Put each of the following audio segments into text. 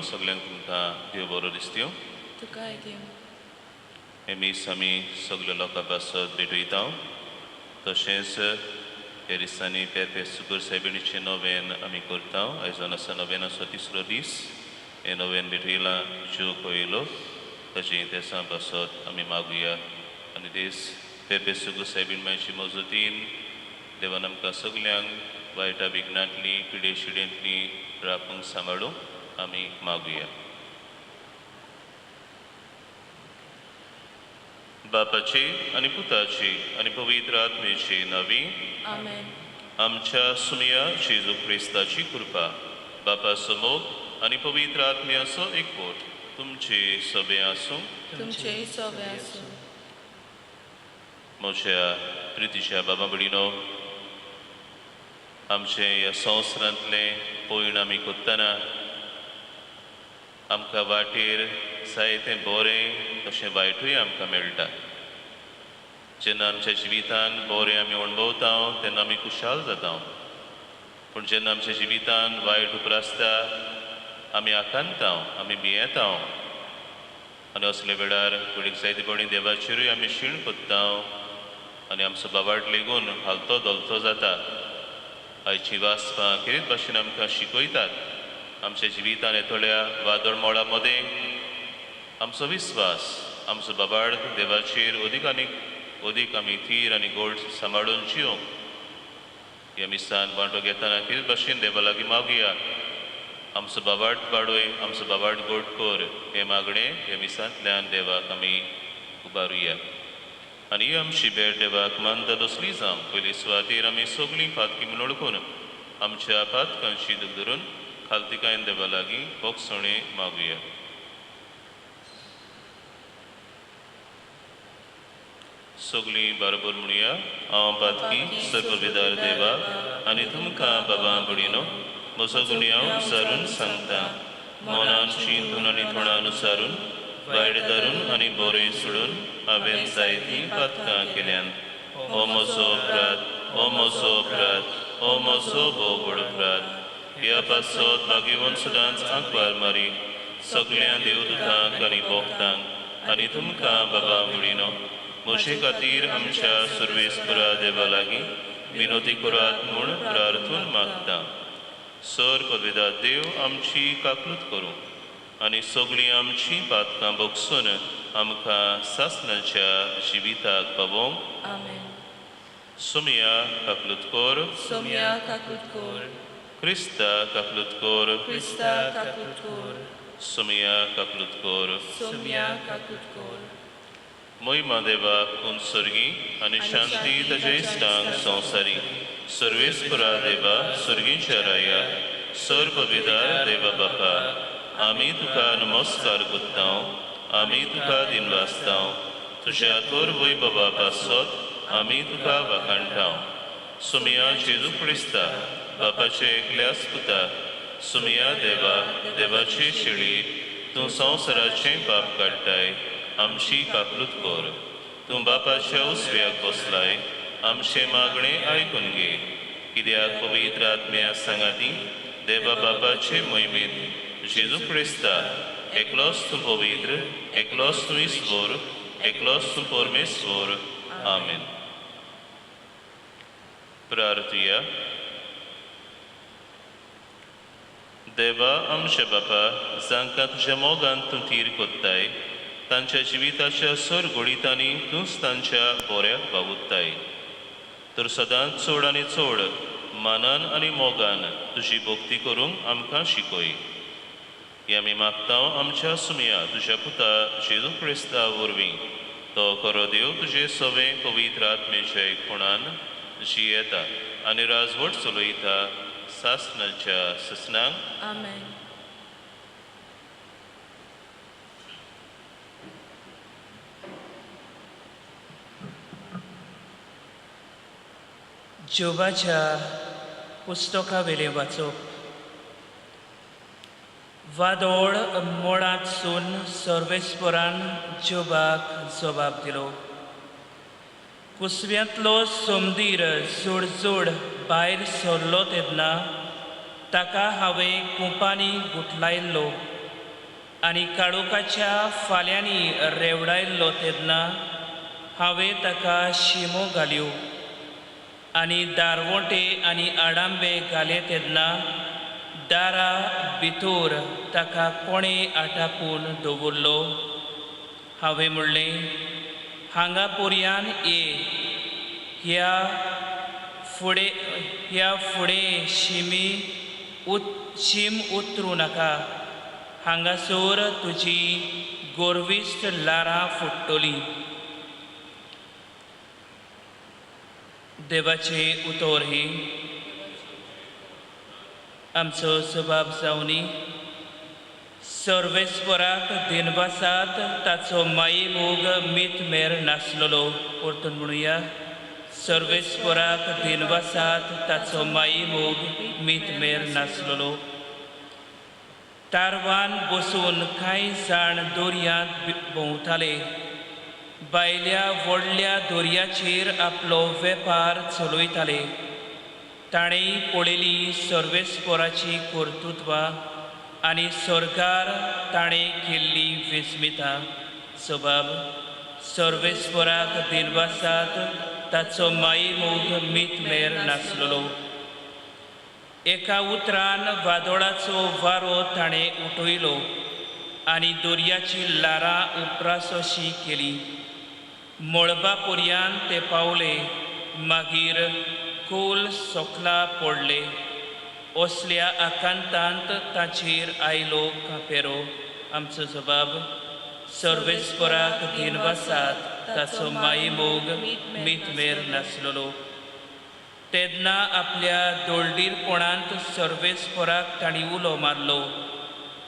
सगळ्यांक तुमकां देव बरो दिसत्यो. हे मीस आमी सगल्या लोकां पासत भेटयता. तशेंच ह्या दिसांनी पेपे सुगूर सायबिणीचें नोवेन आमी करता. आयज जावन आसा नोवेनाचो तिसरो दीस. हें नोवेन भेटयलां ज्यो कोयलो ताचें इतिहासा पासत आमी मागुया. आनी दीस पेपे सुगूर सायबीण मायचे मजतीन देवान आमकां सगल्यांक वायटा विघ्नांतली पिडे शिडेंतली राखूंक सांबाळूंक आमी मागुया. बापाची आनी पुताची आनी पवित्र आत्मेची नवी आमच्या सुमया जेजू क्रिस्ताची कृपा, बापाचो मोग आनी पवित्र आत्म्याचो एकवट तुमचे सभे आसूं. तुमचे सभे आसूं. म्हज्या प्रितीच्या बाबा भयणीनो, आमचे ह्या संवसारांतलें पयण आमी करतना आमकां वाटेर जायतें बरें तशें वायटूय आमकां मेळटा. जेन्ना आमच्या जिवितान बरें आमी अणभवता तेन्ना आमी खुशाल जाता. पूण जेन्ना आमच्या जिवितान वायट उप्रासता आमी आकांतां, आमी भियेता. आनी असल्या वेळार घडीक जायते फावटी देवाचेरूय आमी शीण कोत्ता आनी आमचो बाबाट लेगून हालतो धोलतो जाता. आयची वाचपां खेरीत भाशेन आमकां शिकयतात आमच्या जिवितान येतल्या वादळ मोळा मदें आमचो विस्वास, आमचो बाबाड देवाचेर अदीक आनी अदीक आमी थीर आनी गोड सांबाळून जिवंक. ह्या मिसान वांटो घेतना खेरीत भाशेन देवा लागीं मागुया, आमचो बाबाड वाडय, आमचो बाबाड गोड कर. हें मागणें ह्या मिसांतल्यान देवाक आमी उबारुया. आनी ही आमची भेट देवाक मानता तसली जावं. पयली सुवातेर आमी सगळीं पातकी म्हूण वळखून आमच्या पातकांची दूख धरून खालतिकायन देवा लागीं भोगसणें मागुया. सगळीं बरोबर म्हणुया, हांव पातकी सर्वविदार देवा आनी तुमकां बाबा भयणीनो म्हजो गुन्यांव सारून सांगता. मनान चिंतून आनी थोडा अनुसारून वायट धरून आनी बरें सोडून हांवें जायतीं पातकां केल्यान. हो म्हजो अपराध, हो म्हजो अपराध, हो म्हजो भोव व्हड अपराध. ह्या पासत भाग्यवंत सदांच आंकवार मारी सगळ्या देवदूतांक आनी भक्तांक आनी तुमकां बाबा भयणीनो म्हजे खातीर आमच्या सुर्वेस्परा देवा लागीं विनोदी करात म्हूण प्रार्थून मागता. सर पदवेदा देव आमची काकलूत करूं आनी सगळीं आमची पातकां भोगसून आमकां सासणाच्या जिविताक पावोवंक. सोमया काकलूत कर. सोमया काकलूत कर. क्रिस्ता काकलूत कर. क्रिस्ता काकलूत कर. सोमया काकलूत कर. सोमया काकलूत कर. महिमा देवाक उत्सर्गी आनी शांती ताजे इश्टांक संवसारी. सर्वेस्परा देवा, सर्गीच्या राया, सर्वविदार देवा बापा, आमी तुका नमस्कार करता, आमी तुका दिनवासता. तुज्या थोर वैभवा पासत आमी तुका वाखाणटा. सुमया जेजू क्रिस्ता बापाचे एकल्याच पुता, सुमया देवा, देवाची शेळी, तूं संवसाराचें पाप काडटाय, आमची काकलूत कर. तूं बापाच्या उजव्याक बसलाय, आमचें मागणें आयकून घे। कित्याक पवित्र आत्म्या सांगाती देवा बापाचे मोहिमेंत जेजू क्रिस्ता एकलोच तूं पवित्र, एकलोच तूं ईश्वर, एकलोच तूं परमेश्वर। आमेन। प्रार्थुया। देवा आमच्या बापा, जांकां तुज्या मोगान तूं थीर कोत्ताय, तांच्या जिविताच्या सरगोळितांनी तूंच तांच्या बऱ्याक वावुरताय, तर सदांच चड आनी चड मानान आनी मोगान तुजी भक्ती करूंक आमकां शिकय। हें आमी मागता आमच्या सुमया तुज्या पुता जेजू क्रिस्ता वरवीं। तो खरो देव तुजे सवें पवित्र आत्मेच्या एकपणान जियेता आनी राजवट चलयता सासनाच्या ससनांक। आमेन। जोबाच्या पुस्तकावेलें वाचप। वादोळ मोडांतसून सर्वेस्परान जोबाक जबाब दिलो। कुसव्यांतलो सोमदीर जोडजोड भायर सरलो तेन्ना ताका हांवें कुपांनी गुठलायल्लो आनी काळोखाच्या फाल्यांनी रेवडायल्लो तेन्ना हांवें ताका शिमो घाल्यो आनी दारवोंटे आनी आडांबे घाले तेन्ना दारा भितर ताका कोणें आटापून दवरलो। हांवें म्हणलें, हांगा पर्यान ये, ह्या फुडें शीम उतरूं नाका, हांगासर तुजी गोरविश्ट लारां फुट्टलीं। देवाचें उतर हें। आमचो सबाब जावनी। सर्वेस्वराक दिनवासात ताचो मायेमोग मीत मेर नासलेलो। परतून म्हणुया, सर्वेस्वराक दिनवासात ताचो मायेमोग मीत मेर नासलेलो। तारवान बसून कांय जाण दर्यांत भोंवताले। भायल्या व्हडल्या दर्याचेर आपलो वेपार चलयताले। ताणें पळयली सर्वेस्वराची कर्तृत्वां आनी सरकार ताणें केल्ली विस्मिता। सबाब सर्वेस्वराक दिनवासात ताचो मायेमोग मीत मेर नासलेलो। एका उतरान वादळाचो वारो ताणें उठयलो आनी दर्याची ल्हारां उपरासोशी केली। मळबा पर्यान ते पावले, मागीर खोल सोकला पडले। असल्या आकांतांत ताचेर आयलो कापेरो। आमचो जबाब, सर्वेस्वराक दिनवासात ताचो मायेमोग मीत मेर नासलेलो। तेन्ना आपल्या दोळडीरपणांत सर्वेस्वराक तांणी उलो मारलो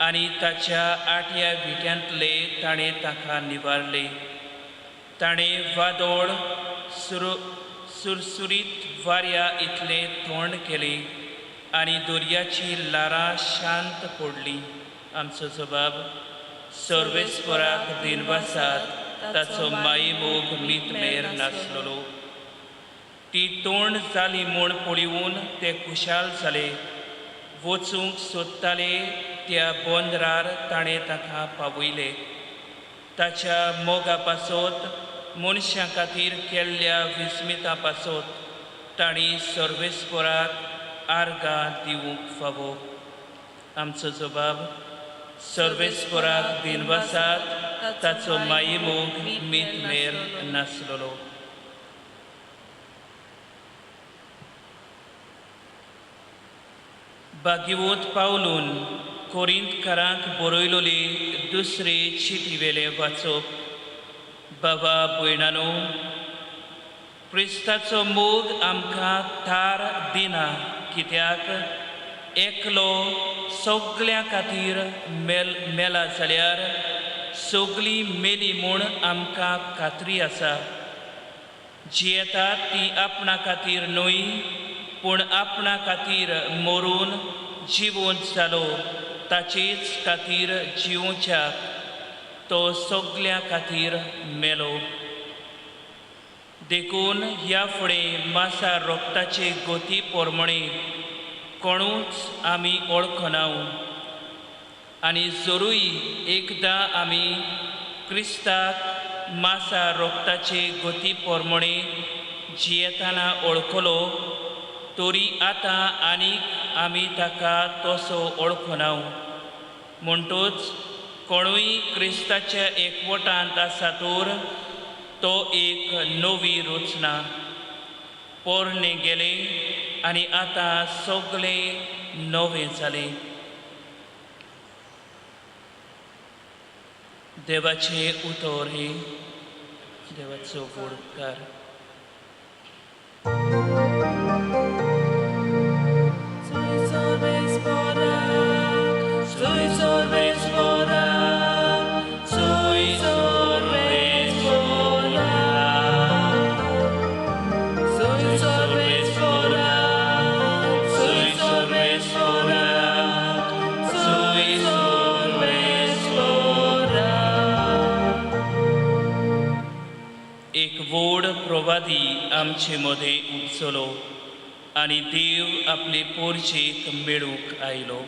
आनी ताच्या आठ्या विट्यांतले ताणें ताका निवारले। ताणें वादोळ सुरसुरीत वाऱ्या इतलें तोंड केलें आनी दर्याची ल्हारां शांत पडलीं। आमचो जबाब, सर्वेस्वराक दिनवासात ताचो मायेमोग मीत मेर नासलेलो। ती तोंड जाली म्हूण पळोवन ते खुशाल जाले। वचूंक सोदताले त्या बंदरार ताणें ताका पावयले। ताच्या मोगा पासत मनशां खातीर केल्ल्या विस्मिता पासत तांणी सर्वेस्वराक आर्गां दिवंक फावो। आमचो जबाब, सर्वेस्वराक दिनवासात ताचो मायेमोग मीत मेर नासलेलो। भाग्यवत पावलून कोरिंतकारांक बरयलोली दुसरे चिटीवेलें वाचप। बाबा भयणानो, क्रिस्ताचो मोग आमकां थार दिना, कित्याक एकलो सगळ्यां खातीर मेला जाल्यार सगळीं मेली म्हूण आमकां खात्री आसा। जियेतात ती आपणा खातीर न्हय, पूण आपणा खातीर मरून जिवंत जालो ताचेच खातीर जिवोवच्याक तो सगळ्यां खातीर मेलो। देखून ह्या फुडें मासा रोगताचे गती पोरमणे कोणूच आमी ओळखनाव आनी जरूय एकदां आमी क्रिस्ताक मासा रोगताचे गती पोरमणे जियेतना ओळखलो तरी आतां आनीक आमी ताका तसो ओळखनाव. म्हणटूच कोणूय क्रिस्ताच्या एकवटांत आसा तर तो एक नवी रचना, पोरणे गेले आनी आतां सगळें नवें जालें. देवाचें उतर हें देवाचो व्हड उपकार. एक व्हड प्रवादी आमचे मदें उपजलो आनी देव आपले पोरजेक मेळूंक आयलो.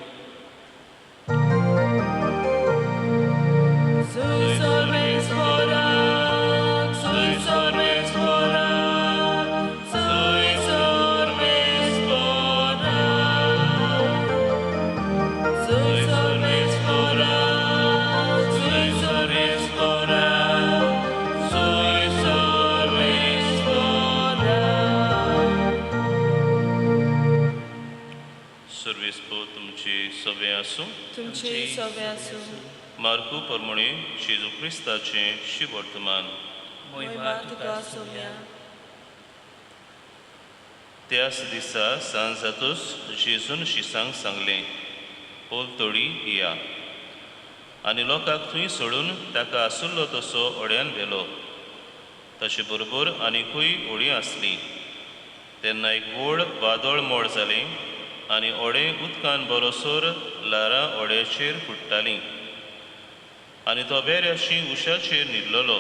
तुमचे सवे आसूं. मार्कू परमणे जेजू क्रिस्ताचें शिवर्तमान. मोहिमा तुका सोम्या. त्याच दिसा सांज जातूच जेजून शिसांक सांगलें, पलतडी या. आनी लोकांक थंय सोडून ताका आसुल्लो तसो ओड्यान व्हेलो. ताचे बरोबर आनीकूय ओडी आसली. तेन्ना एक व्हड वादळ मोड जालें आनी ओडें उदकान बरोसर ल्हारां ओड्याचेर फुट्टालीं आनी तो वेऱ्याशी उशाचेर न्हिदलेलो.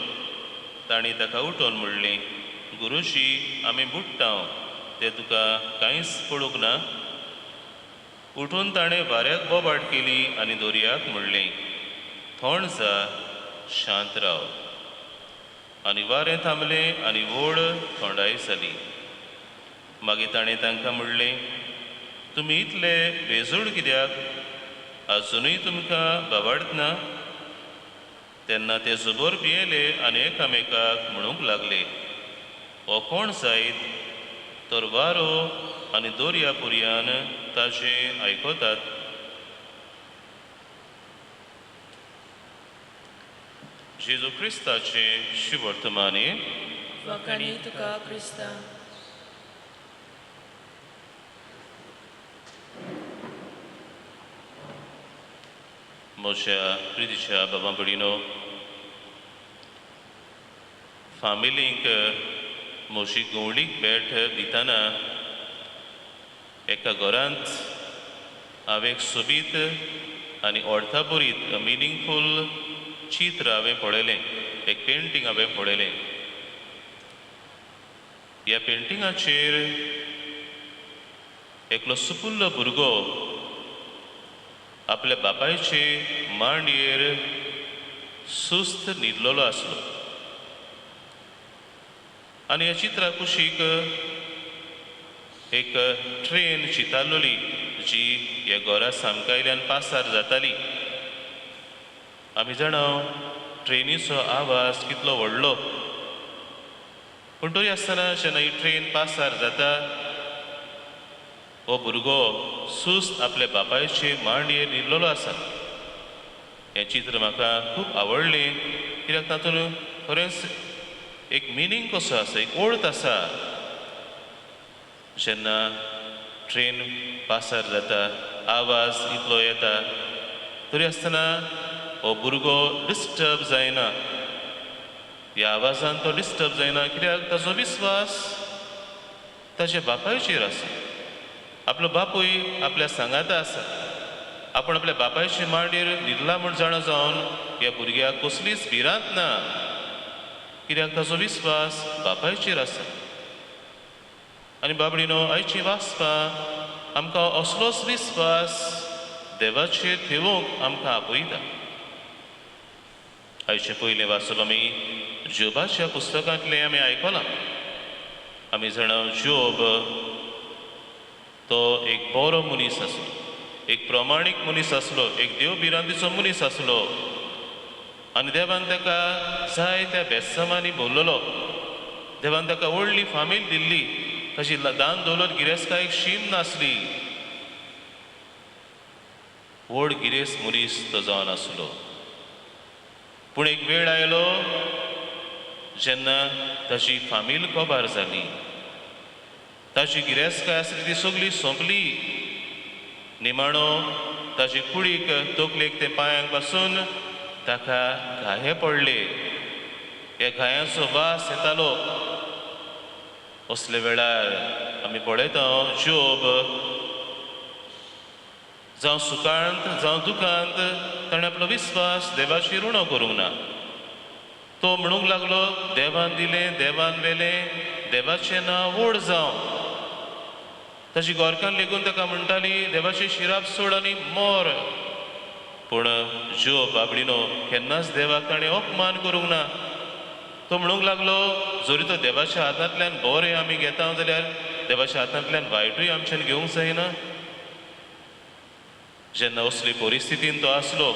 तांणी ताका उठोवन म्हणलें, गुरुजी, आमी बुडटाव, तें तुका कांयच पडूंक ना. उठून ताणें वाऱ्याक बोबाट केली आनी दर्याक म्हणलें, थंड जा, शांत राव. आनी वारें थांबलें आनी व्हड थंडाय जाली. मागीर ताणें तांकां म्हणलें, तुमी इतले बेजूड कित्याक? आजुनूय तुमकां बाबाडतना? तेन्ना ते जबर भियेले आनी एकामेकाक म्हणूंक लागले, हो कोण जायत तर वारो आनी दर्या पुरयान ताजें आयकतात. जेजू क्रिस्ताचें शिवर्तमाने. वाखाणी तुका क्रिस्ता. म्हज्या प्रितीच्या बाबा भयणीनो, फामिलींक म्हजी गवळीक भेट दितना एका घरांत हांवें एक सोबीत आनी अर्थाभरीत मिनींगफूल चित्र हांवें पळयलें, एक पेंटींग हांवें पळयलें. ह्या पेंटिंगाचेर एकलो सुपुल्लो भुरगो आपल्या बापायचे मांडयेर सुस्त न्हिदलेलो आसलो आनी ह्या चित्रा कुशीक एक ट्रेन चितारलेली जी ह्या घरा सामकायल्यान पासार जाताली. आमी जाणा ट्रेनीचो आवाज कितलो व्हडलो, पूण तरी आसतना जेन्ना ही ट्रेन पासार जाता हो भुरगो सुस्त आपल्या बापायचे मांडयेर न्हिदलेलो आसा. हें चित्र म्हाका खूब आवडलें कित्याक तातूंत खरेंच एक मिनींग कसो आसा, एक अर्थ आसा. जेन्ना ट्रेन पासार जाता आवाज इतलो येता तरी आसतना हो भुरगो डिस्टर्ब जायना, ह्या आवाजान तो डिस्टर्ब जायना कित्याक ताजो विस्वास ताच्या बापायचेर आसा. आपलो बापूय आपल्या सांगाता आसा. आपण आपल्या बापायचे मांडयेर न्हिदला म्हूण जाणा जावन ह्या भुरग्याक कसलीच भिरांत ना. कित्याक ताचो विस्वास बापायचेर आसा. आनी बाबडीनो आयची वाचपां आमकां असलोच विस्वास देवाचेर ठेवूंक आमकां आपयता. आयचें पयलें वाचप आमी जोबाच्या पुस्तकांतलें आमी आयकलां. आमी जाणा जोब तो एक बरो मनीस आसलो, एक प्रमाणीक मनीस आसलो, एक देव भिरांतीचो मनीस आसलो आनी देवान ताका जाय त्या बेसामांनी भरलेलो. देवान ताका व्हडली फामील दिल्ली, ताची दान दौलत गिरेस्तकायेक शीम नासली. व्हड गिरेस्त मनीस तो जावन आसलो. पूण एक वेळ आयलो जेन्ना ताची फामील कबार जाली, ताची गिरेस्तकाय आसली ती सगळी सोंपली. निमाणो ताचे कुडीक तकलेक ते पांयांक पासून ताका घाये पडले. ह्या घायांचो वास येतालो. असले वेळार आमी पळयता जोब जावं सुखांत जावं दुखांत ताणें आपलो विस्वास देवाचेर उणो करूंक ना. तो म्हणूंक लागलो, देवान दिलें, देवान व्हेलें, देवाचें नांव व्हड जावं. ताची गोरकान लेगून ताका म्हणटाली, देवाची शिराप सोड आनी मोर. पूण जोब बाबडीनो केन्नाच देवाक ताणें अपमान करूंक ना. तो म्हणूंक लागलो, जरी तो देवाच्या हातांतल्यान बरें आमी घेता जाल्यार देवाच्या हातांतल्यान वायटूय आमच्यान घेवंक जायना. जेन्ना असली परिस्थितीन तो आसलो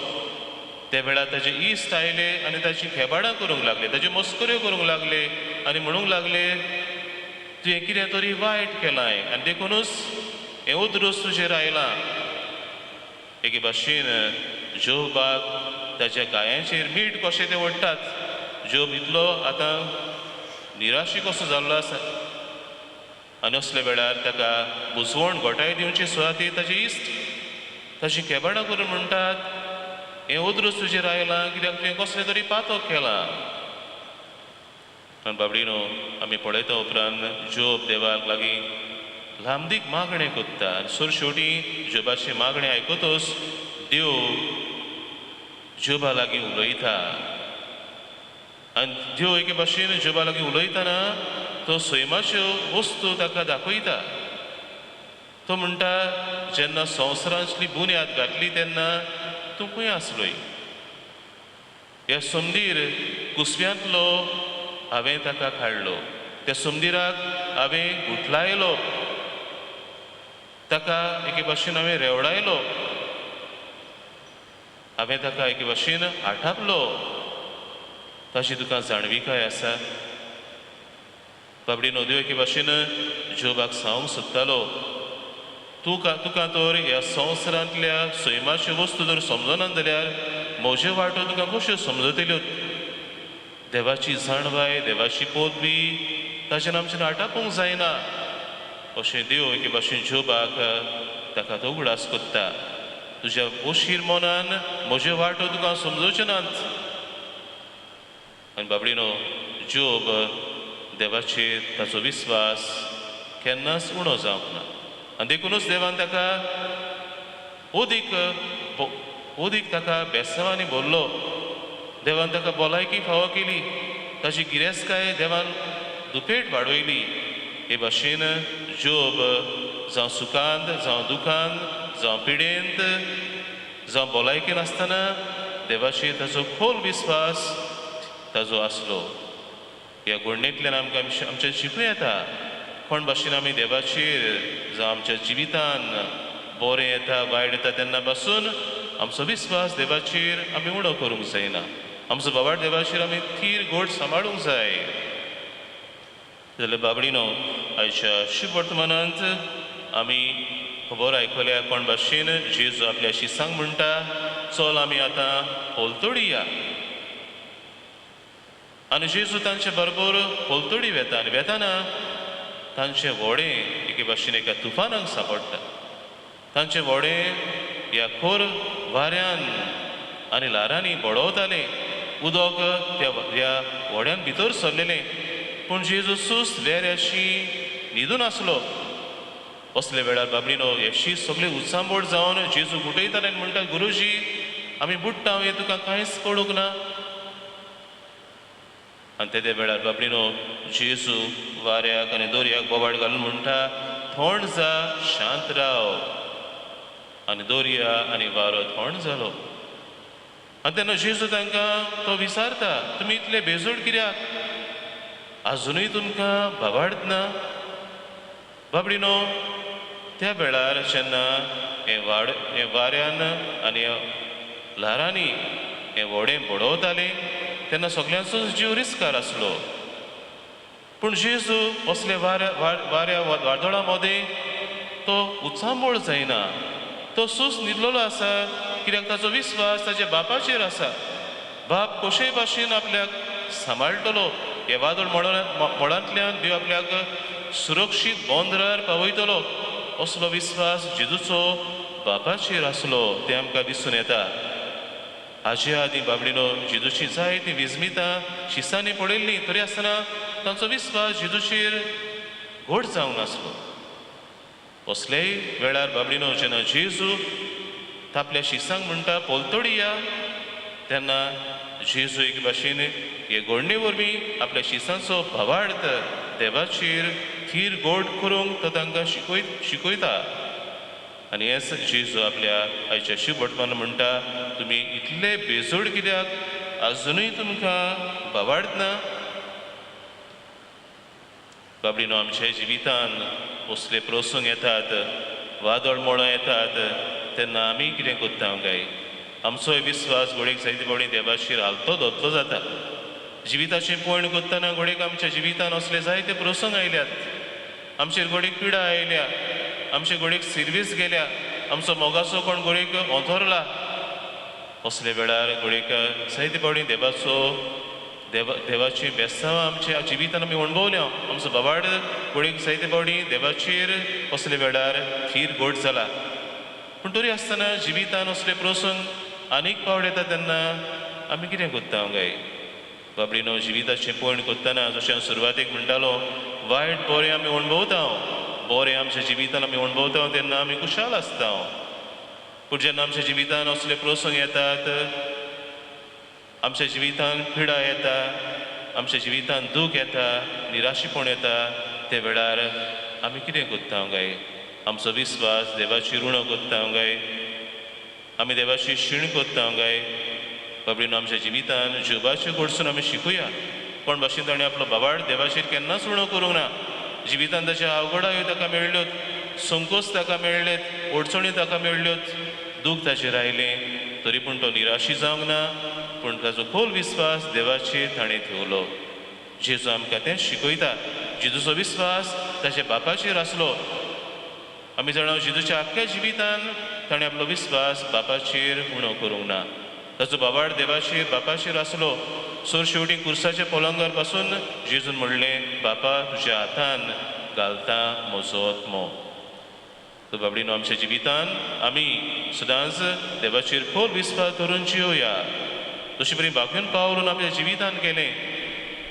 त्या वेळार ताजे इश्ट आयले आनी ताची खेबाडां करूंक लागले, ताच्यो मस्कऱ्यो करूंक लागले आनी म्हणूंक लागले, तुवें कितें तरी वायट केलां आनी देखुनूच हें उद्रोस तुजेर आयलां. एके भाशेन जोबाक ताच्या गायांचेर मीठ कशें ते ओडटात. जोब इतलो आतां निराशी कसो जाल्लो आसा आनी असल्या वेळार ताका बुजवण घोटाय दिवचे सुवातेर ताचे इश्ट ताची खेबाडां करून म्हणटात, हें उद्रोस तुजेर आयलां कित्याक तुवें कसलें तरी पातक केलां. आनी बाबडीनो आमी पळयता उपरांत जोब देवाक लागीं लांबदीक मागणें करता आनी सर शेवटी जोबाचें मागणें आयकतच देव जोबा लागीं उलयता. आनी देव एके भाशेन जोबा लागीं उलयतना तो सैमाच्यो वस्तू ताका दाखयता. तो म्हणटा, जेन्ना संवसारांतली बुन्याद घातली तेन्ना तूं खंय आसलोय? ह्या समदीर कुसव्यांतलो हांवें ताका काडलो, त्या समदिराक हांवें गुठलायलो, ताका एके भाशेन हांवें रेवडायलो, हांवें ताका एके भाशेन आठापलो. ताची तुका जाणविकाय आसा? बाबडी नदयो एके भाशेन जोबाक सांगूंक सोदतालो, तुका तर ह्या संवसारांतल्या सैमाच्यो वस्तू जर समजना जाल्यार म्हज्यो वाटो तुका कश्यो समजतल्यो? देवाची जाणवाय, देवाची पदवी ताचेर आमच्यान आटापूंक जायना. अशें देव एके भाशेन जोबाक ताका तो उगडास करता, तुज्या ओशीर मनान म्हज्यो वाटो तुका समजोवच्यो नात. आनी बाबडीनो जोब देवाचेर ताचो विस्वास केन्नाच उणो जावंक ना आनी देखुनूच देवान ताका ओदीक ताका बेसांवांनी भरलो. देवान ताका भलायकी फावो केली, ताची गिरेस्तकाय देवान दुपेट वाडयली. हे भाशेन जोब जावं सुखांत जावं दुखांत जावं पिडेंत जावं भलायकेन आसतना देवाचेर ताचो खोल विस्वास ताजो आसलो. ह्या घडणेंतल्यान आमकां आमचें शिकूं येता कोण भाशेन आमी देवाचेर जावं आमच्या जिवितान बरें येता वायट येता तेन्ना पासून आमचो विस्वास देवाचेर आमी उणो करूंक जायना. आमचो बाबाट देवाचेर आमी थीर गोड सांबाळूंक जाय. जाल्यार बाबडीनो आयच्या शुभ वर्तमानांत आमी खबर आयकल्या कोण भाशेन जेजू आपल्या शिसांक म्हणटा, चल आमी आतां पलतडी या. आनी जेजू तांचे बरोबर पलतडी वेता आनी वेताना तांचें व्हडें एके भाशेन एका तुफानाक सांपडटा. तांचें व्हडें ह्या खोर वाऱ्यान आनी ल्हारांनी बडोवतालें. उदक त्या ह्या व्हड्यान भितर सरलेलें. पूण जेजू सुस्त वेऱ्याशी न्हिदून आसलो. असल्या वेळार बाबडीनो हे शीत सगळे उचांबळ जावन जेजू उठयताले आनी म्हणटा, गुरुजी आमी बुडटा, हें तुका कांयच कळूंक ना. आनी तेदे वेळार बाबडीनो जेजू वाऱ्याक आनी दर्याक बोवाळ घालून म्हणटा, थोंड जा, शांत राव. आनी दर्या आनी वारो थोंड जालो. आनी तेन्ना जेजू तांकां तो विचारता, तुमी इतले बेजोड कित्याक? आजुनूय तुमकां भावार्थ ना? बाबडीनो त्या वेळार जेन्ना हें वाड हें वाऱ्यान आनी ल्हारांनी हें व्हडें बडोवतालें तेन्ना सगल्यांचोच जीव रिस्कार आसलो. पूण जेजू असले वाऱ्या वाऱ्या वादळां मदें तो उचांबळ जायना, तो सूस न्हिदलेलो आसा, कित्याक ताचो विस्वास ताच्या बापाचेर आसा. बाप कशेय भाशेन आपल्याक सांबाळटलो, हे वादळ मोडांतल्यान देव आपल्याक सुरक्षीत बंदरार पावयतलो असलो विस्वास जेजूचो बापाचेर आसलो तें आमकां दिसून येता. हाजे आदीं बाबडीनो जेजूची जायतीं विस्मितां शिसांनी पळयल्लीं, तरी आसतना तांचो विस्वास जेजूचेर घट जावंक नासलो. असलेय वेळार बाबडीनो जेन्ना जेजू आपल्या शिसांक म्हणटा पोलतडी या, तेन्ना जेजू एक भाशेन हे घडणे वरवीं आपल्या शिसांचो भावार्थ देवाचेर थीर गोड करूंक तो तांकां शिकयता. आनी हेच जेजू आपल्या आयच्या शिवभटमान म्हणटा, तुमी इतले बेजोड कित्याक? आजुनूय तुमकां भावार्थ ना? बाबडीनो आमच्या जिवितान असले प्रसंग येतात, वादळ मोडां येतात, तेन्ना आमी कितें करता काय? आमचोय विस्वास घोडेक जायते फावटी देवाचेर हालतो धोतलो जाता. जिविताचें पयण करतना घोडेक आमच्या जिवितान असले जायते प्रसंग आयल्यात, आमचेर घोडेक पिडा आयल्या, आमचे घोडेक सिर्वीस गेल्या, आमचो मोगाचो कोण घोडेक ओंथरला. असले वेळार घोडेक जायते फावटी देवाचो देवाची बेसांवां आमच्या जिवितान आमी अणभवल्या. आमचो बाबाड घोडेक जायते फावटी देवाचेर असले वेळार थीर घोट जाला. पूण तरी आसतना जिवितान असले प्रसंग आनीक पावट येता तेन्ना आमी कितें करता काय? बाबडीनो जिविताचें पयण करतना जशें हांव सुरवातेक म्हणटालो, वायट बरें आमी अणभवता, बरें आमच्या जिवितान आमी अणभवता तेन्ना आमी खुशाल आसता. पूण जेन्ना आमच्या जिवितान असले प्रसंग येतात, आमच्या जिवितान पिडा येता, आमच्या जिवितान दूख येता, निराशीपण येता, ते वेळार आमी कितें करता काय? आमचो विस्वास देवाची ऋण करता काय? आमी देवाची शीण करता काय? बाबडीनो आमच्या जिवितान जिवाचे कडसून आमी शिकूया. कोण भाशेन ताणें आपलो बाबाड देवाचेर केन्नाच उणो करूंक ना. जिवितान ताच्या अवघडायो ताका मेळ्ळ्योत, संकोच ताका मेळ्ळेत, अडचणी ताका मेळ्ळ्योत, दूख ताचेर आयलें, तरी पूण तो निराशी जावंक ना, पूण ताचो खोल विस्वास देवाचेर ताणें ठेवलो. जेजू आमकां तें शिकयता. जेजूचो विस्वास ताच्या बापाचेर आसलो. आमी जाणा जेजूच्या आख्ख्या जिवितान ताणें आपलो विस्वास बापाचेर उणो करूंक ना. ताचो बाबाड देवाचेर बापाचेर आसलो. सोर शेवटी कुर्साच्या पलंगार पासून जेजून म्हणलें, बापा तुज्या हातान घालता म्हजो आत्मो. तर बाबडीनो आमच्या जिवितान आमी सदांच देवाचेर खोल विस्वास धरून जियोया. तशें बरी बागेवन पावलून आपल्या जिवितान केलें.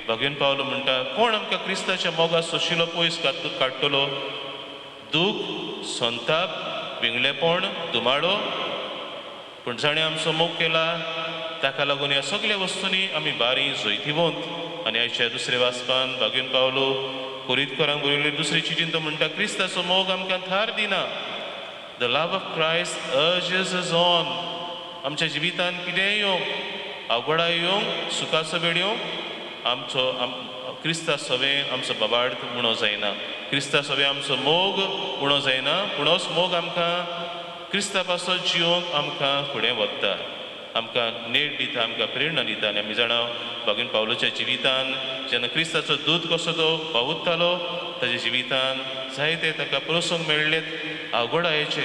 बागेवन पावलो म्हणटा, कोण आमकां क्रिस्ताच्या मोगा सोशिलो पयस काडटलो? दूख, संताप, विंगलेपण, धुमाडो. पूण जाणें आमचो मोग केला ताका लागून ह्या सगल्या वस्तूंनी आमी बारी जैतिवंत. आनी आयच्या दुसऱ्या वाचपान बागेवन पावलो कोरितकरांक बरयल्ले दुसरे चिटीन तो म्हणटा, क्रिस्ताचो मोग आमकां थार दिना. The love of Christ urges us on. आमच्या जिवितान कितेंय येवंक, अवघडां येवंक, सुखाचो वेळ येवंक, आमचो क्रिस्ता सवें आमचो बाबार्थ उणो जायना, क्रिस्ता सवें आमचो मोग उणो जायना, पूण होच मोग आमकां क्रिस्ता पासत जिवंक आमकां फुडें वता, आमकां नेट दिता, आमकां प्रेरणा दिता. आनी आमी जाणा बागीन पावलोच्या जिवितान जेन्ना क्रिस्ताचो दूत कसो तो पावतालो, ताच्या जिवितान जायते ताका प्रसंग मेळ्ळेत, अवघडायेचे,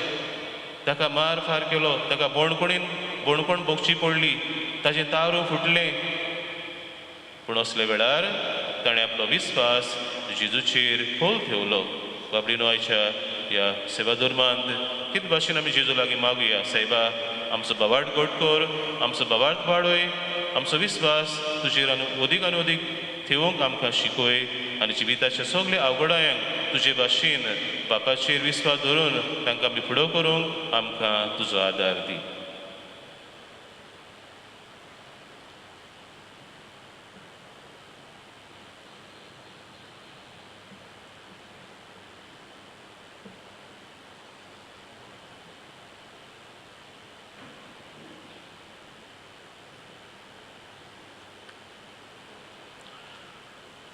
ताका मार फार केलो, ताका बोणकोणीन बोणकोण भोगची पडली, ताचें तारू फुटलें. पूण असल्या वेळार ताणें आपलो विस्वास जेजूचेर खोल ठेवलो. बाबडीनो आयच्या ह्या सेवा धर्मांत कितें भाशेन आमी जेजू लागीं मागुया, सायबा आमचो बाबाट गोड कर, आमचो बाबाट वाडय, आमचो विस्वास तुजेर आनी अदीक आनी अदीक ठेवूंक आमकां शिकय आनी जिविताच्या सगल्या अवघडायांक तुजे भाशेन बापाचेर विस्वास धरून तांकां आमी फुडो करूंक आमकां तुजो आदार दी.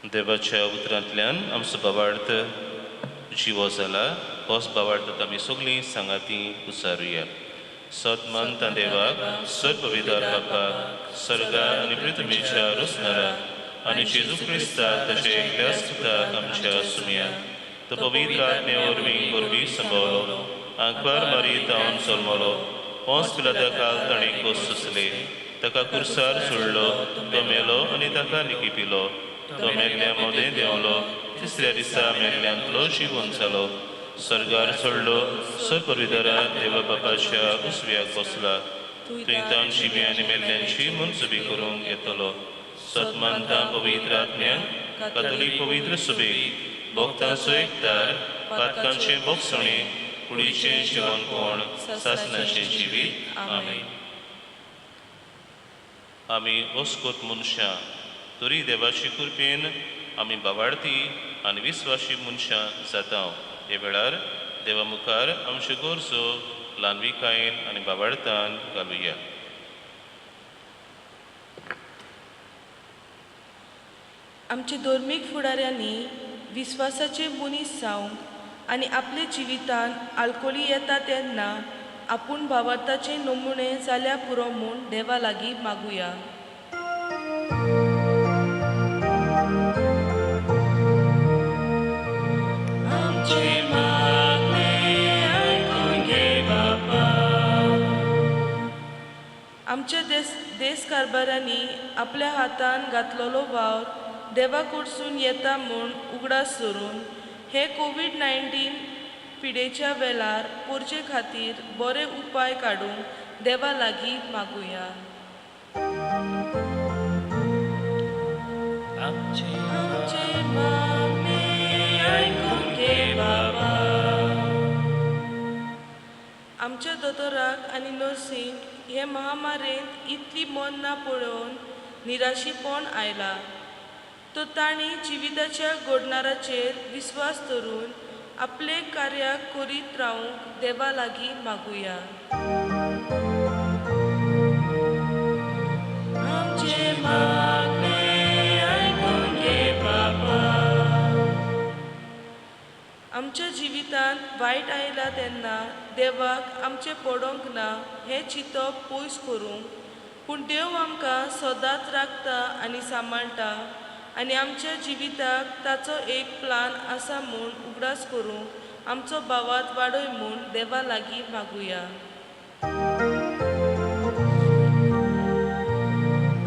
देवाच्या उतरांतल्यान आमचो भावार्थ जिवो जाला, होच भावार्थ आमी सगळीं सांगाती उचारुया. सत मानता देवाक, सत पवित्र बापाक, सर्गा आनी पृथ्वीच्या रचणाराक आनी जेजू क्रिस्ताक ताचे एकल्याच पुताक आमच्या सुमया, तो पवित्र आत्मे वरवीं गोरवी संभवलो, आंकवार मारी तावन जल्मलो, पोंस पिलाता काल ताणें खोस सोंसले, ताका कुर्सार सोडलो, तो मेलो आनी ताका निकिपिलो, तो मेल्ल्या मदें देंवलो, तिसऱ्या दिसा मेल्ल्यांतलो जिवन जालो, सर्गार चडलो, सपरिदरा देवा बापाच्या उजव्याक बसला, थंय तावन जिवी आनी मेल्ल्यांची मनसुबी करूंक येतलो. सत मानता पवित्र आत्म्यांक, कातोलीक पवित्र सुबेक, भक्तांचो एकदार, पातकांचें भोगसणें, कुडीचें जिवनपण, सासणाचें जिवीत. आमेन. आमी ओस्कोत मनशां तरी देवाची कृपेन आमी भावार्थी आनी विस्वाशी मनशां जाता. हे वेळार देवा मुखार आमच्यो गरजो ल्हानविकायेन आनी भावार्थान घालुया. आमच्या धर्मीक फुडाऱ्यांनी विस्वासाचे मनीस जावंक आनी आपल्या जिवितान आलकोली येता तेन्ना आपूण भावार्थाचे नमुने जाल्या पुरो म्हूण देवा लागीं मागुया. आमच्या देश कारभारांनी आपल्या हातान घातलेलो वावर देवा कडसून येता म्हूण उगडास धरून हे कोवीड-19 पिडेच्या वेळार पोरचे खातीर बरे उपाय काडूंक देवा लागीं मागुया. आमचे मागणें आयकून घे बाबा. आमच्या दोतोराक आनी नर्सींक हे महामारेंत इतली मरणां पळोवन निराशीपण आयला, तो तांणी जिविताच्या घडणाराचेर विस्वास धरून आपले कार्याक करीत रावंक देवा लागीं मागुया. आमचे मागणें आयकून घे बाबा. आमच्या जिवितांत वायट आयला तेन्ना देवाक आमचें पडोंक ना हें चिंतप पयस करूंक, पूण देव आमकां सदांच राखता आनी सांबाळटा आनी आमच्या जिविताक ताचो एक प्लान आसा म्हूण उगडास करूंक आमचो भावार्थ वाडय म्हूण देवा लागीं मागुया.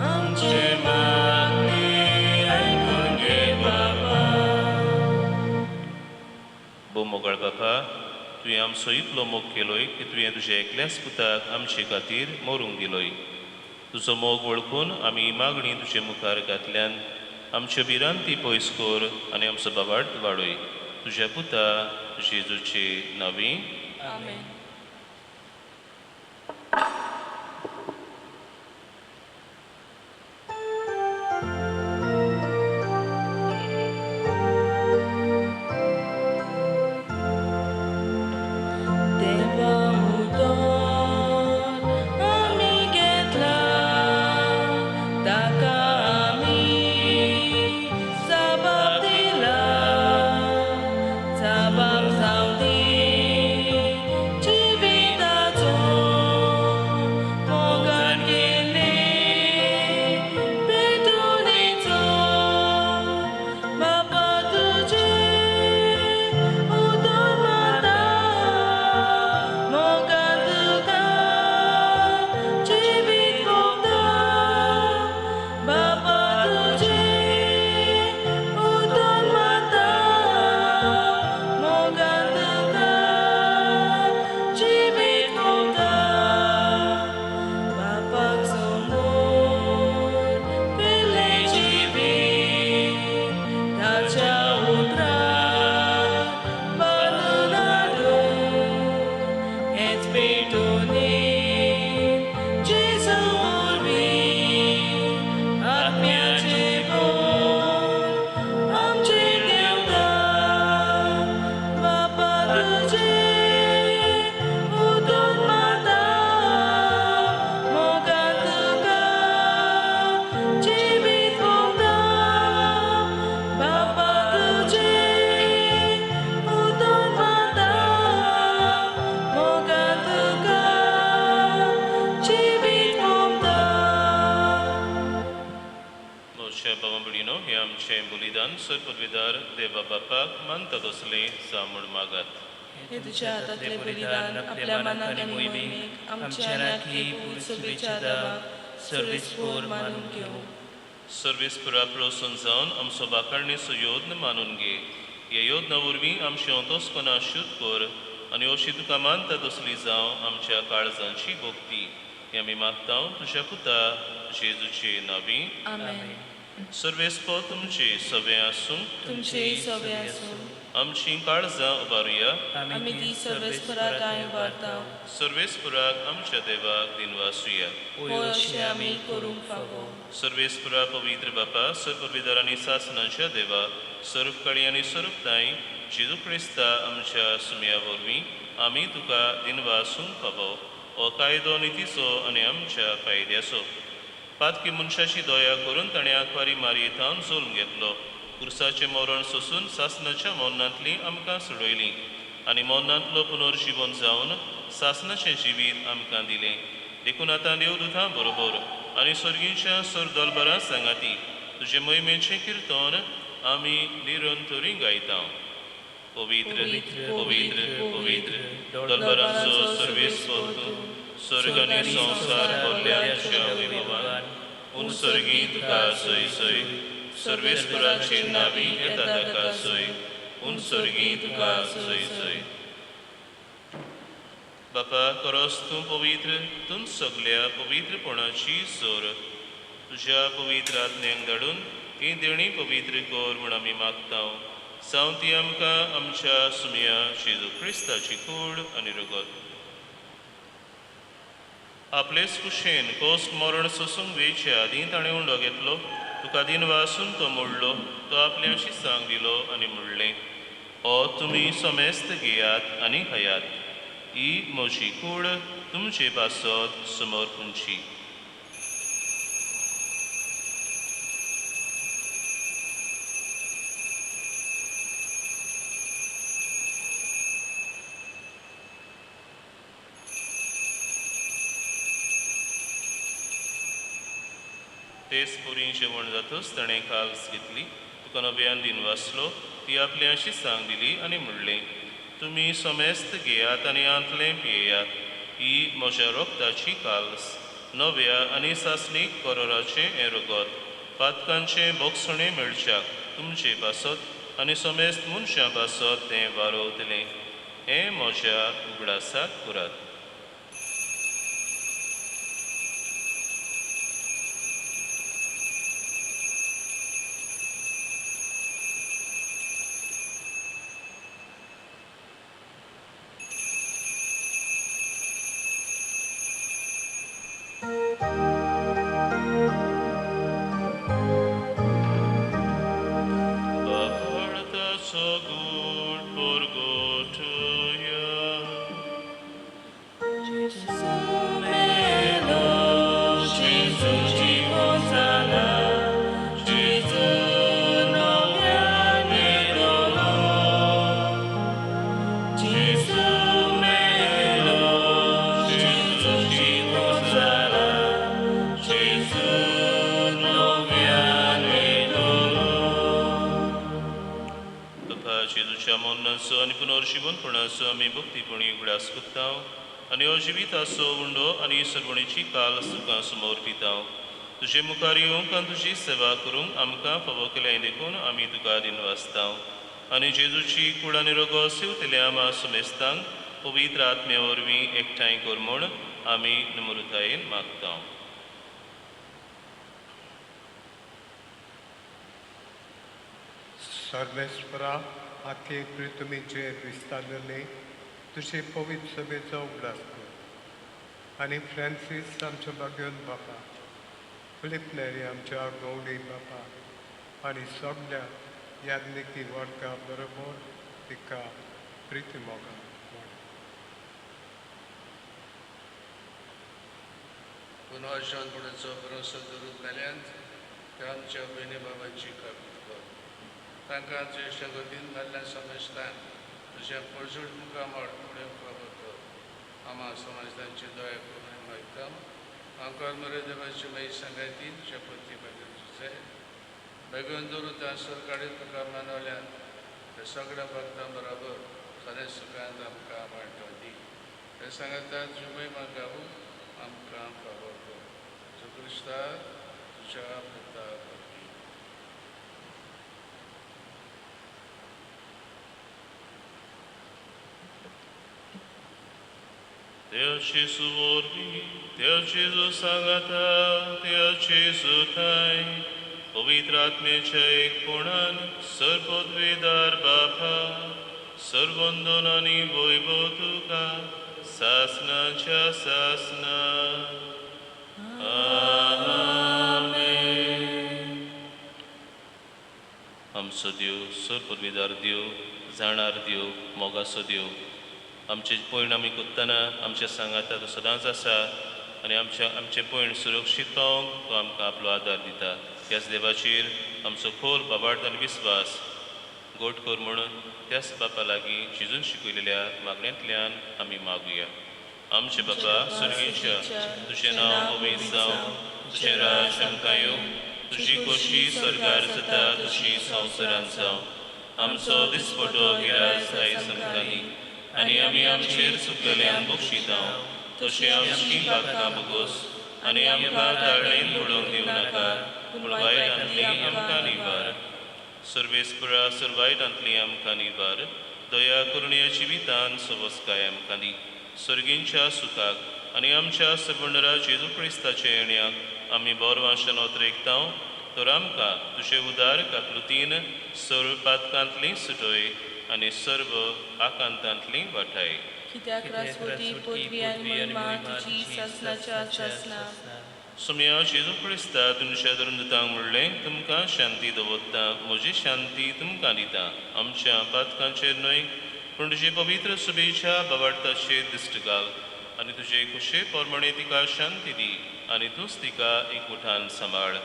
आमचे मागणें आयकून घे बाबा. भोव मोगाळ बापा, तुवें आमचो इतलो मोग केलोय की तुवें तुज्या एकल्याच पुताक आमचे खातीर मरूंक दिलोय. तुजो मोग वळखून आमी मागणी तुजे मुखार घातल्यान आमच्यो भिरांती पयस कर आनी आमचो भावार्थ वाडय. तुज्या पुता जेजूचे नांवी. आमेन. सर पदवीदार देवा बापाक मानता तसलें जावं म्हूण मागात. हे तुझ्या हातांतले बलिदान आपल्या मनाक आनी मोहिमेक आमच्या नाकी सभेच्या देवाक सर्वेस्पोर मानून घेवं. सर्वेस्परा प्रसन्न जावन आमचो बाकारणीचो योद्न मानून घे. ह्या योजना वरवीं आमचें अंतस्कना शुद्ध कर आनी अशी तुका मानता तसली जावं आमच्या काळजांची भक्ती. हें आमी मागता तुज्या पुता जेजूचे नावी. आमेन. सर्वेस्पोर तुमचे सगळें आसूं. तुमचेय सगळे आसूं. आमची काळजां उबारुया. आमी ती सर्वेस्परा ठांय उबारता. सर्वेस्पराक आमच्या देवाक दिनवासुया. होय अशें आमी करूंक फावो. सर्वेस्परा पवित्र बापा, सर्व आनी सासनाच्या देवा, सर्व काळी आनी सर्व ताई जेजू क्रिस्ता आमच्या सुमया वरवीं आमी तुका दिनवासूंक फावो. हो कायदो नितीचो आनी आमच्या फायद्याचो. पातकी मनशाची दया करून ताणें आंकवारी मारये थावन जल्म घेतलो. कुर्साचें मरण सोसून सासनाच्या मरणांतली आमकां सोडयली आनी मरणांतलो पुनर्जिवन जावन सासनाचें जिवीत आमकां दिलें. देखून आतां देवदूतां बरोबर आनी सर्गींच्या सर दलबरां सांगाती तुजे मोहिमेचें किर्तन आमी निरंतरी गायता. पवित्र पवित्र पवित्र दलबरांचो सर्वेस्पर तूं, स्वर्ग आनी संवसार भरल्या तुज्या वैभवान. उन सर्गी तुका सोय सोय, सर्वेस्पराचे नावी येता ताका सोय, उन सर्गी तुका सोय सोय. बापा करस तूं पवित्र, तूं सगल्या पवित्रपणाची जोर. तुज्या पवित्र आत्म्यांक धाडून ही देणी पवित्र कर म्हूण आमी मागता. जावं ती आमकां आमच्या सुमया जेजू क्रिस्ताची कूड आनी रगत. आपलेच कुशेन कोस मरण सोसूंक वेचे आदीं ताणें उंडो घेतलो, तुका दिनवासून तो मोडलो, तो आपल्या शिसांक दिलो आनी म्हणलें, ओ तुमी समेस्त घेयात आनी खायात, ही म्हजी कूड तुमचे पासत समर्पूंची. तेच पुरी जेवण जातच ताणें काल्स घेतली, तुका नव्यान दिनवासलो, ती आपल्या शिसांक दिली आनी म्हणलें, तुमी समेस्त घेयात आनी आंतलें पियेयात, ही म्हज्या रोगताची काल्स, नव्या आनी सासणीक करोराचें हें रगत, पातकांचें बोगसणें मेळच्याक तुमचे पासत आनी समेस्त मनशां पासत तें वारोवतलें. हें म्हज्या उगडासाक करात. आनी पुनर्जीवनपणाचो आमी भक्तीपणी उगडास करता आनी हो जिविताचो उंडो आनी सर्वणीची काल तुका समर्पिता. तुजे मुखार येवंक आनी तुजी सेवा करूंक आमकां फावो केल्याय देखून आमी तुका दिनवासता. आनी जेजूची कूड आनी रगत सेवतल्या आमा समेस्तांक पवित्र आत्म्या वरवीं एकठांय कर म्हूण आमी नम्रतायेन मागता. सर्वेस्परा आखे प्रितमीचे विस्तारले तुजे पवित्र सभेचो उगडास कर आनी फ्रांसीस आमच्या बागेवन बापा, फिलीप नेरी आमच्या गौडी बापा आनी सगल्या याज्ञिकी वर्गा बरोबर तिका प्रिती मोगा. पुनर्जीवनपणाचो भरोसो धरून मेल्यान त्या आमच्या भयणी बाबांची काबीत कर. तांकां ज्येश्ठ गतीन मेल्ल्या समजतान तुज्या परजूट मुखामळ फुडें फावो कर. आमा समाजतांची दया करून मागता. आंकर मरे देवाची मागीर सांगाती तुज्या पती बागेर जाय. बेगून दवरून त्या सरकारी तुका मानवल्यान त्या सगळ्या भक्तां बराबर खरें सुखांत आमकां वांटो दी. ते सांगता तुजी म्हाका आमकां फावो कर. जेजू क्रिस्ता तुज्या पुता वरवीं. त्या जेजू वरवीं, त्या जेजू सांगाता, त्या जेजू ठांय पवित्र आत्म्याच्या एकपणान सर्वोद्वेदार बापा सर्वंदन आनी वैभव तुका सासनाच्या सासना. आमेन. आमचो देव सर्वपदवीदार देव, जाणार देव, मोगाचो देव, आमचे पयण आमी कोत्तना आमच्या सांगाता तो सदांच आसा आनी आमचें पयण सुरक्षीत पावोवंक तो आमकां आपलो आदार दिता. त्याच देवाचेर आमचो खोल बाबार्थ आनी विस्वास गोट कर म्हणून त्याच बापा लागीं जेजून शिकयलेल्या मागण्यांतल्यान आमी मागुया. आमचे बापा स्वर्गीच्या, तुजें नांव पवित्र जावं, तुजें राज आमकां येवं, तुजी खोशी स्वर्गार जाता तशी संवसारांत जावं. आमचो दिसपटो गिरास आयज आमकां दी आनी आमी आमचेर चुकलेल्यांक बक्षिता तशें आमची पातकां भोगोस आनी आमकां ताळणेन उडोवंक दिवं नाका, पूण वायटांतली आमकां निवार. सर्वेस्परा सर वायटांतली आमकां निवार. दया करुणेच्या जिवितान सवस्काय आमकां दी. सर्गींच्या सुखाक आनी आमच्या सबंडरा जेजू क्रिस्ताच्या येण्याक आमी बोरवांशान ओतरेकता तर आमकां तुजे उदार काकलुतीन सर्व पातकांतली सुटय आनी सर्व आकांतांतली वाटाय. कित्याक रासवती पदवी आनी महिमा तुजी सासनाच्या सासना. सोम्या जेजू क्रिस्ता तुमच्या धर्मदूतांक म्हणलें, तुमकां शांती दवरता, म्हजी शांती तुमकां दिता. आमच्या पातकांचेर न्हय पूण तुजे पवित्र सुबेच्या बाबार्थाचेर दिश्ट घाल आनी तुजे खुशे प्रमाणे तिका शांती दी आनी तूंच तिका एकवटान सांबाळ.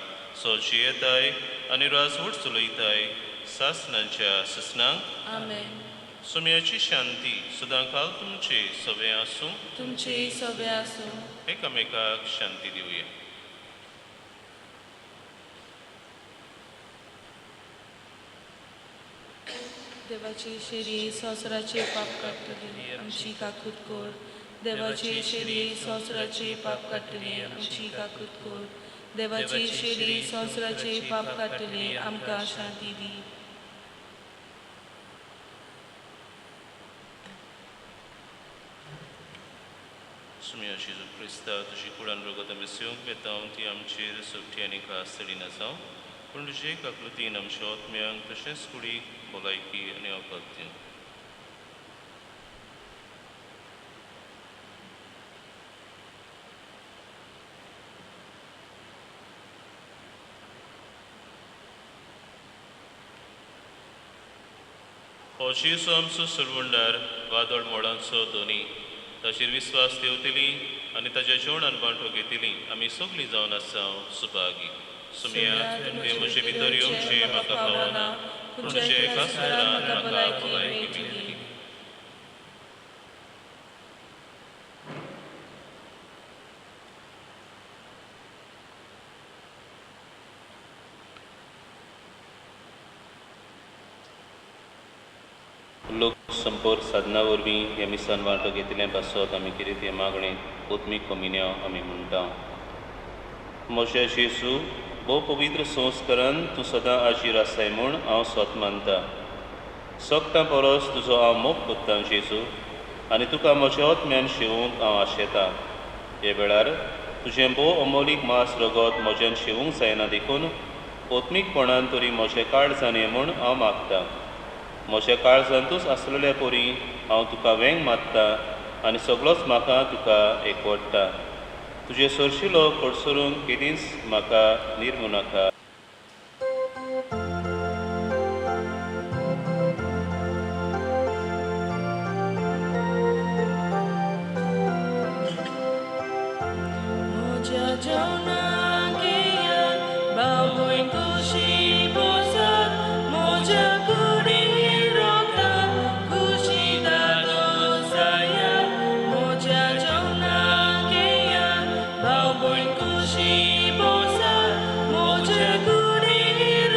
सो जियेताय आनी राजवट चलयताय सासनांच्या सासनांक. आमेन. सोम्याची शांती सदांकाल तुमचे सवे आसूं. तुमचे सवे आसूं. एकामेकाक शांती दिवया. देवाची शेरी संवसाराचे पाप काडटली आमची काकूत कर. देवाची शेरी संवसाराचे पाप काडटली आमची काकूत कर. देवाची शेरी संवसाराचे पाप काडटली आमकां शांती दी. सोम्या जेजू क्रिस्ता तुजी कुडान रगत आमी सेवंक वेता ती आमचेर सुटी आनी खास चडिना जावं, पूण तुजे काकलुतीन आमच्या आत्म्यांक तशेंच कुडीक भलायकी आनी वखद दिवं. हो जेजू आमचो सरवंडार वादळ मोडांचो धनी, ताचेर विस्वास ठेवतली आनी ताच्या जेवणान वांटो घेतली आमी सगळीं जावन आसा सुभागी. सोम्या तुवें म्हजे भितर येवचें म्हाका फावना, पूण तुज्या एका सुत्रान म्हाका भलायकी मेळटली. लोक संपर्क साधना वरवीं ह्या मिसान वांटो घेतिल्ल्या पासत आमी कितें तें मागणें आत्मीक कमिन्यांव आमी म्हणटा. म्हज्या जेजू, भोव पवित्र संस्कारान तूं सदां आजीर आसाय म्हूण हांव स्वत मानता. सगटां परस तुजो हांव मोग कोत्तां जेजू, आनी तुका म्हज्या आत्म्यान शेवूंक हांव आशेतां. हे वेळार तुजें भोव अमोलीक मांस रगत म्हज्यान शेवूंक जायना देखून आत्मीकपणान तरी म्हजें काळजान ये म्हूण हांव मागतां. म्हज्या काळजांतूच आसलेल्या परी हांव तुका वेंग मारता आनी सगळोच म्हाका तुका एकवटता. तुजे सरशिलो कडसरून केदींच म्हाका निर्मू नाका. म्हज्या जेवणाक येयात, बावय खोशी बसात, म्हज्या कुडीन रगतान खुशी दादोसायात. म्हज्या जेवणाक येयात, बावय खोशी बसात, म्हज्या कुडीन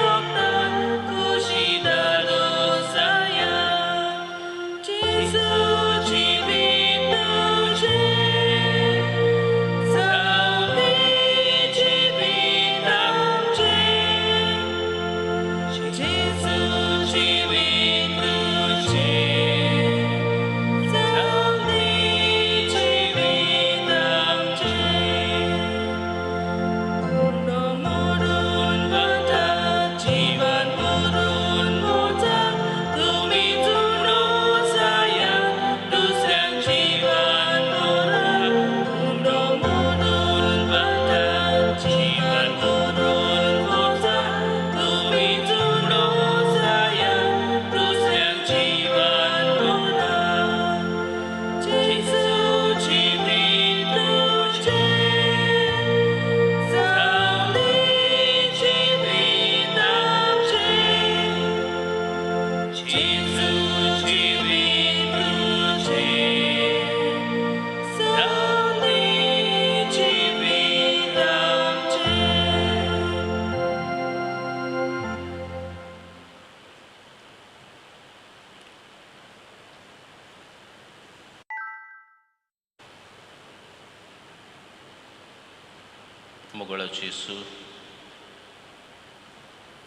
मोगळाची येसू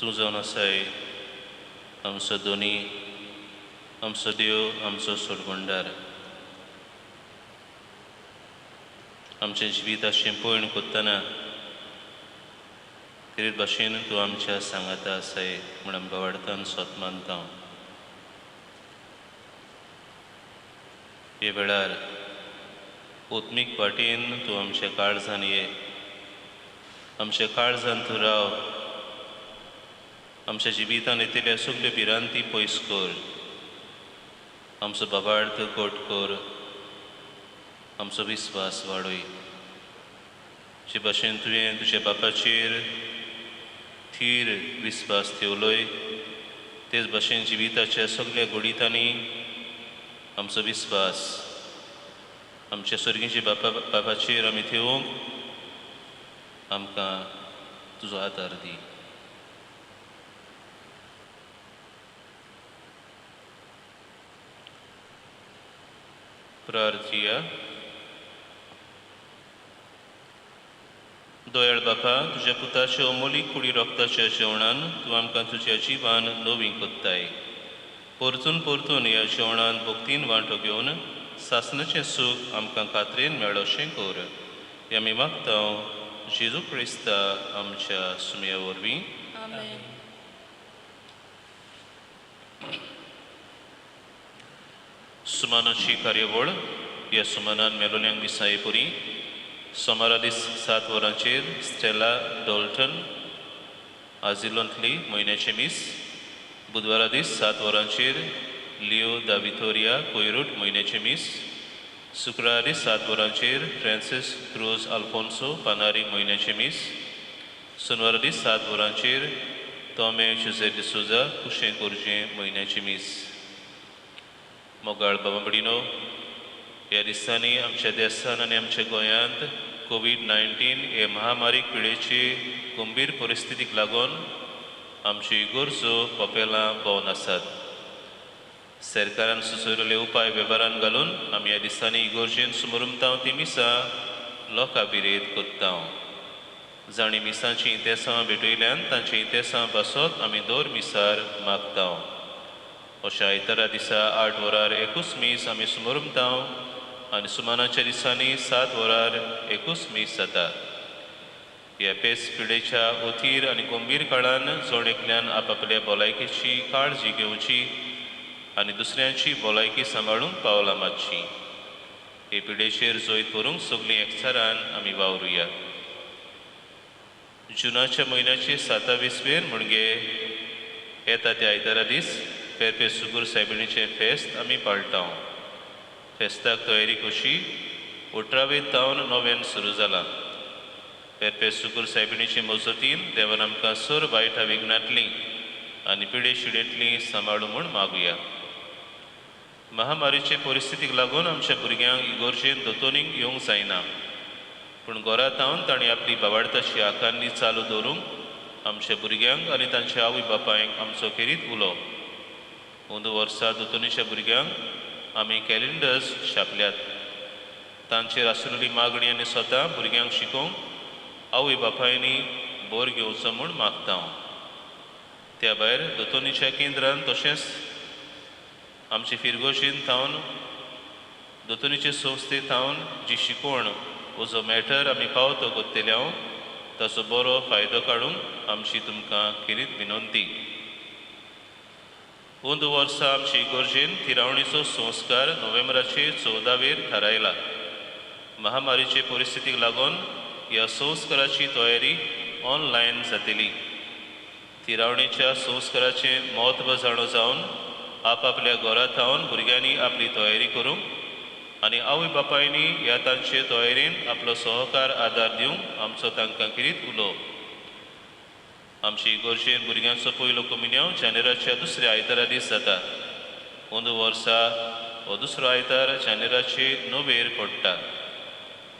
तूं जावन आसाय आमचो दोनी, आमचो देव, आमचो सोडगुंडार. आमचें जिवीत अशें पयण कोत्तना खेरीत भाशेन तूं आमच्या सांगाता आसाय म्हूण आमकां वाडतान सोत मानता. हे वेळार ओत्मीक वाटेन तूं आमच्या काळजान ये, आमच्या काळजान तूं राव, आमच्या जिवितान येतल्या सगल्यो भिरांती पयस कर, आमचो बाबार्थ गोट कर, आमचो विस्वास वाडय. जे भाशेन तुवें तुज्या बापाचेर थीर विस्वास ठेवलोय तेच भाशेन जिविताच्या सगल्या घडितांनी आमचो विस्वास आमच्या सर्गीच्या बापाचेर आमी ठेवूंक आमकां तुजो आदार दी. प्रार्थिया. दयाळ बापा, तुज्या पुताच्या अमोलीक कुडी रोगताच्या जेवणान तूं आमकां तुज्या जिवान नवी कोत्ताय. परतून परतून ह्या जेवणान भक्तीन वांटो घेवन सासणाचें सूख आमकां खात्रेन मेळोशें कर. हें आमी मागता जेजू क्रिस्ता आमच्या सुमया वरवीं. सुमानाची कार्यावळ. ह्या सुमानान मेलोल्यांक मिसाये पुरी सोमारा दीस 7 वरांचेर स्टेला डॉल्टन आझिलोंतली म्हयन्याचें मीस, बुधवारा दीस 7 वरांचेर लिओ दा वितोरिया कोयरूट म्हयन्याचें मीस, शुक्रारा दीस 7 वरांचेर फ्रांसीस क्रूज आल्फोन्सो पानारी म्हयन्याचें मीस, सोनवारा दीस 7 वरांचेर तोमे जुझे डिसोजा कुशें कोरजें म्हयन्याचें मीस. मोगाळ बाबा भयणीनो, ह्या दिसांनी आमच्या देसान आनी आमच्या गोंयांत कोवीड-19 हे महामारीक पिडेचे गंभीर परिस्थितीक लागून आमच्यो इगर्जो कपेलां भोंवन आसात. सरकारान सुचयल्ले उपाय वेव्हारान घालून आमी ह्या दिसांनी इगर्जेन सुमरुमतांव ती मिसां लोकां विरेत कोत्तांव. जांणी मिसांची इतिहासां भेटयल्यान तांच्या इतिहासां पासत आमी दर मिसार मागतांव. अशा आयतारा दिसा 8 वरार एकूच मीस आमी सुमरुमतांव आनी सुमानाच्या दिसांनी 7 वरार एकूच मीस जाता. ह्या पेस पिडेच्या अथीर आनी गंभीर काळान जण एकल्यान आपापल्या भलायकेची काळजी घेवची आनी दुसऱ्यांची भलायकी सांबाळूंक पावलां मारची. हे पिडेचेर जैत करूंक सगळीं एकचारान आमी वावरुया. जुनाच्या म्हयन्याचे 27 वेर म्हणजे येता त्या आयतारा दीस पेरपे सुगूर सायबिणीचें फेस्त आमी पाळटा. फेस्ताक तयारी कशी 18 तावन नव्यान सुरू जालां. पेरपे सुगूर सायबिणीचे मजतीन देवान आमकां सर वायट विघ्नांतली आनी पिडे शिडेंतली सांबाळू म्हूण मागुया. महामारीचे परिस्थितीक लागून आमच्या भुरग्यांक इगर्जेन दोतोनीक येवंक जायना, पूण घरा तावन तांणी आपली बाबाडताची आकारणी चालू दवरूंक आमच्या भुरग्यांक आनी तांच्या आवय बापायक आमचो खेरीत उलो. अंदू वर्सा दोतोनीच्या भुरग्यांक आमी कॅलेंडर्स छापल्यात. तांचेर आसलेली मागणी आनी स्वता भुरग्यांक शिकोवंक आवय बापायनी बोर घेवचो म्हूण मागता हांव. त्या भायर दोतोनीच्या केंद्रान तशेंच आमचे फिरगोशीन थावन दोतोनीचे संस्थे थावन जी शिकवण वो जो मॅटर आमी पावतो कोत्तेले हांव ताचो बरो फायदो काडूंक आमची तुमकां खेरीत विनंती. अंदू वर्सा आमची इगर्जेन थिरावणीचो संस्कार नोव्हेंबराचे 14वेर थारायला. महामारीचे परिस्थितीक लागून ह्या संस्काराची तयारी ऑनलायन जातली. थिरावणीच्या संस्काराचें म्हत्व जाणो जावन आपापल्या घरा थावन भुरग्यांनी आपली तयारी करूंक आनी आवय बापायनी ह्या तांचे तयारेन आपलो सहकार आदार दिवंक आमचो तांकां खेरीत उलो. आमची इगर्जेन भुरग्यांचो पयलो कोमिन्यांव जानेराच्या दुसऱ्या आयतारा दीस जाता. अंदू वर्सा हो दुसरो आयतार जानेराचे 9वेर पडटा.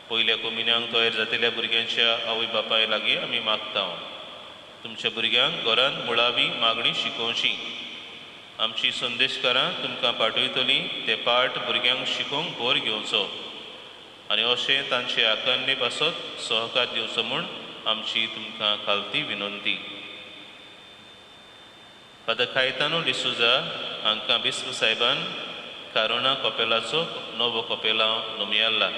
पयल्या कोमिन्यांक तयार जातल्या भुरग्यांच्या आवय बापाय लागीं आमी मागता तुमच्या भुरग्यांक घरांत मुळावी मागणी शिकोवची. आमची संदेशकारां तुमकां पाठयतलीं ते पाठ भुरग्यांक शिकोवंक भर घेवचो आनी अशें तांचे आकान्ने पासत सहकार दिवचो म्हूण आमची तुमकां खालती विनंती. फादर कायतानो डिसोजा हांकां बिस्प साहेबान कारोणा कपेलाचो नवो कपेलांव नोमियाल्ला.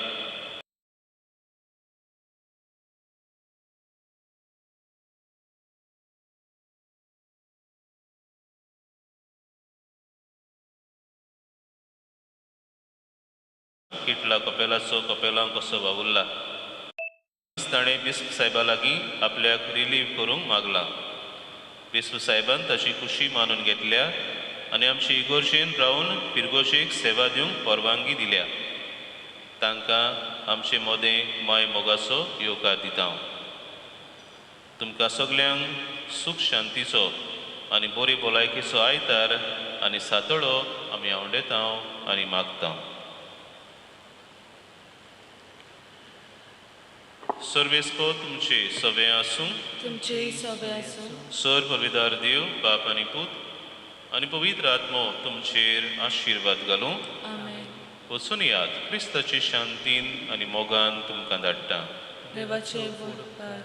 किटला कपेलाचो कपेलांव कसो वावुरला ताणें बिस्प साहेबा लागीं आपल्याक रिलीव करूंक मागला. बिस्प साहेबान ताची खुशी मानून घेतल्या आनी आमची इगर्जेन रावन फिरगोजेक सेवा दिवंक परवानगी दिल्या. तांकां आमचे मदें माय मोगाचो येवकार दिता. तुमकां सगल्यांक सूख शांतीचो आनी बरी भलायकेचो आयतार आनी सातोळो आमी आवडेता आनी मागता. सर्वेस्पो तुमचे सवे आसूं, तुमचे सवे आसूं. सर पवित्र देव बाप आनी पूत आनी पवित्र आत्मो तुमचेर आशिर्वाद घालूं. आमेन. वचून याद क्रिस्ताचे शांतीन आनी मोगान तुमकां धाडटा. देवाचे उपकार.